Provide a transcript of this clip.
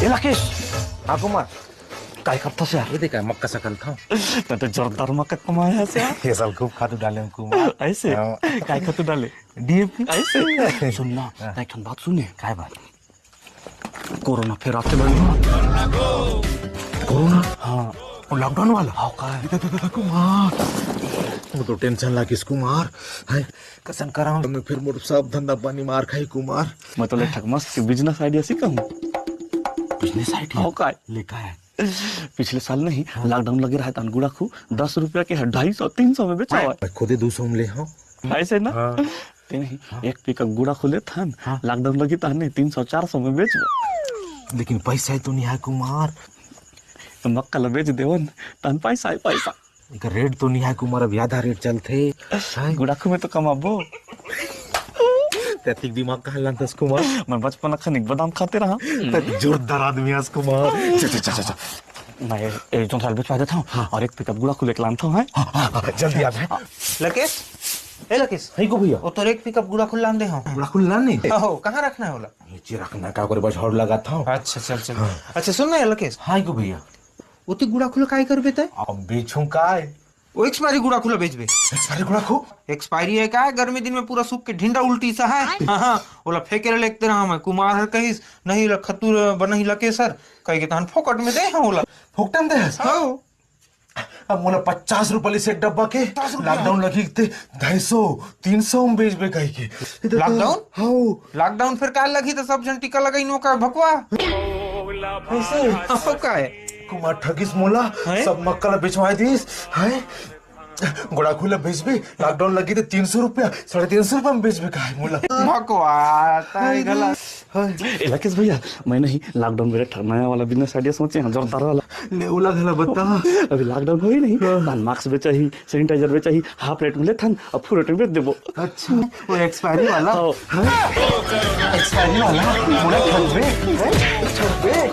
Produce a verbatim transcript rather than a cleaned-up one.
ए, राकेश, आगू मार। काय करथस यार? ये देख, मक्का सकल था। तैं तो जोरदार मक्का कमाए हस यार। ये साल खूब खातू डाले हँव कुमार। अइसे? हाँ। काय खातू डाले? डीएपी। अइसे? सुन ना, हाँ। तैं एक ठन बात सुने। काय बात? कोरोना फेर आथे भाई। कोरोना? हाँ। वो lockdown वाला? हाँ, काय? कुमार, वो तो tension लागिस कुमार। हैं? कइसन करँव मैं फेर, मोर सब धंधा पानी मार खाही कुमार। मैं तोला एक ठक मस्त business idea सिखाहूँ। Business idea? हाँ, काय? ले काय? पिछले साल नहीं, हाँ। Lockdown लगे रहे तहन गुड़ाखू दस रुपया के ढाई सौ, तीन सौ में बेचावय। मैं खुदे दू सौ में ले हँव। अइसे ना? हाँ। तैं नहीं, हाँ। एक pickup गुड़ाखू लेथन, हाँ। Lockdown लगी तहन तीन सौ, चार सौ में बेचबो। लेकिन पइसा तो नइ हे कुमार। त मक्का ला बेच देवन, तहन पइसा हे पइसा। एकर rate तो नइ हे कुमार, अभी आधा rate चलथे। हैं? गुड़ाखू में तो कमाबो। तैं अतिक दिमाग कहाँ लानथस कुमार? मैं बचपन अखन एक बादाम खाते रहा। तैं जोरदार आदमी हस कुमार। चल, चल, चल, चल, चल। मैं ए, ए, जोन साल बेचवा देथँव, हाँ। अउ एक pickup गुड़ाखू लेके लानथँव, हैं? हाँ, हाँ, हाँ, जल्दी आ भाई। लकेश, ए लकेश। हाँ गो भैया। ओ तोर एक pickup गुड़ाखू ल लान दे हँव। गुड़ाखू ल लाने? हो, कहाँ रखना हे ओला? नीचे रखना हे, का करे, बस हौड़ लगाथँव। अच्छा, चल, चल। हाँ। अच्छा, सुन ना लकेश। हाँ गो भैया। ओती गुड़ाखू ल काय करबे तैं? अब बेचहूँ काय? ओ expiry गुड़ाखू ल बेचबे? Expiry गुड़ाखू? Expiry हे काय? गर्मी दिन में पूरा सूख के ढिंडा उल्टी सा हे। हाँ, हाँ, ओला फेंके ल लेगते रहा मैं। कुमार हर कहिस, नहीं ल-, खतू बनही लकेश सर, कहिके तहन फोकट में दे हँव ओला। फोकट में दे हस? हाँ। अब मोला पचास रुपया लिस एक डब्बा के, पचास रुपया? Lockdown लगी ते ढाई सौ, तीन सौ में बेचबे कहिके। Lockdown? हाँ। Lockdown फेर काय लगही, त सब झन टीका लगाइन, ओ का भकवा? अइसे? हाँ, काय? कुमार ठगिस मोला, हैं? सब मक्का ला बेचवाय दिस, हैं? गुड़ाखू ला बेचबे, lockdown लगी त तीन सौ रुपया, साढ़े तीन सौ रुपया में बेचबे काय मोला? भकवा, तैं हाय घला। रे, हाय। ए, लकेश भैया, मैं नहीं, lockdown में एक ठक नया वाला business idea सोचे हँव, जोरदार वाला। ले, ओला घला बता। अभी lockdown होही नहीं, हाँ। तहन mask बेचही, sanitizer बेचही, half rate में लेथन, अउ full rate में बेच देबो। अच्छा, ओ expiry वाला? हाँ। हाँ? Expiry वाला? मोला ठगबे? हैं? ठगबे?